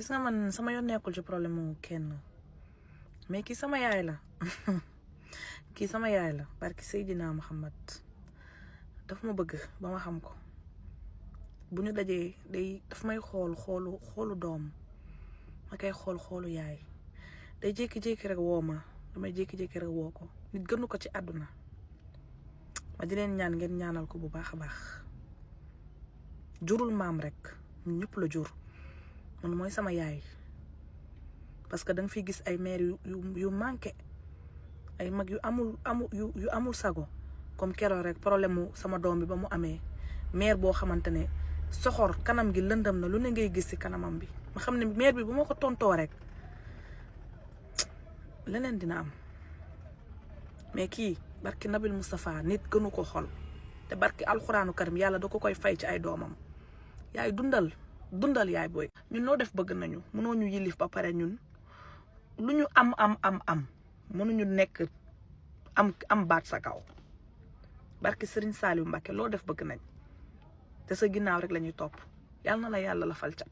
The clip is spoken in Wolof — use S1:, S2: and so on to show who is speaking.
S1: gis nga man sama yoon nekkul ci problème mu kenn mais kii sama yaay la kii sama yaay la barki Seydina Muhammad daf ma bëgg ba ma xam ko bu ñu dajee daf may xoolu doom ma koy xoolu yaay day jékki-jékki rek woo ma damay jékki-jékki rek woo ko nit gënu ko ci àdduna ma di leen ñaan ngeen ñaanal ko bu baax a baax jurul maam rek ñun ñëpp la jur man mooy sama yaay parce que da nga fiy gis ay mère yu manqué ay mag yu amul sago comme keroog rek problème mu sama doom bi ba mu amee mère boo xamante ne soxor kanam gi lëndam na lu ne ngay gis ci kanamam bi ma xam ne mère bi bu ma ko tontoo rek leneen dina am mais kii barki Nabil Moustapha nit gënu ko xol te barki alxuraanu karim yàlla da ko koy fay ci ay doomam yaay dundal yaay booy. ñun noo def bëgg nañu mënoo ñu yilif ba pare ñun lu ñu am mënuñu nekk am baat sa kaw barki Serigne Saliou Mbacké loo def bëgg nañ te sa ginnaaw rek la ñuy topp yàlla na la yàlla la fal cat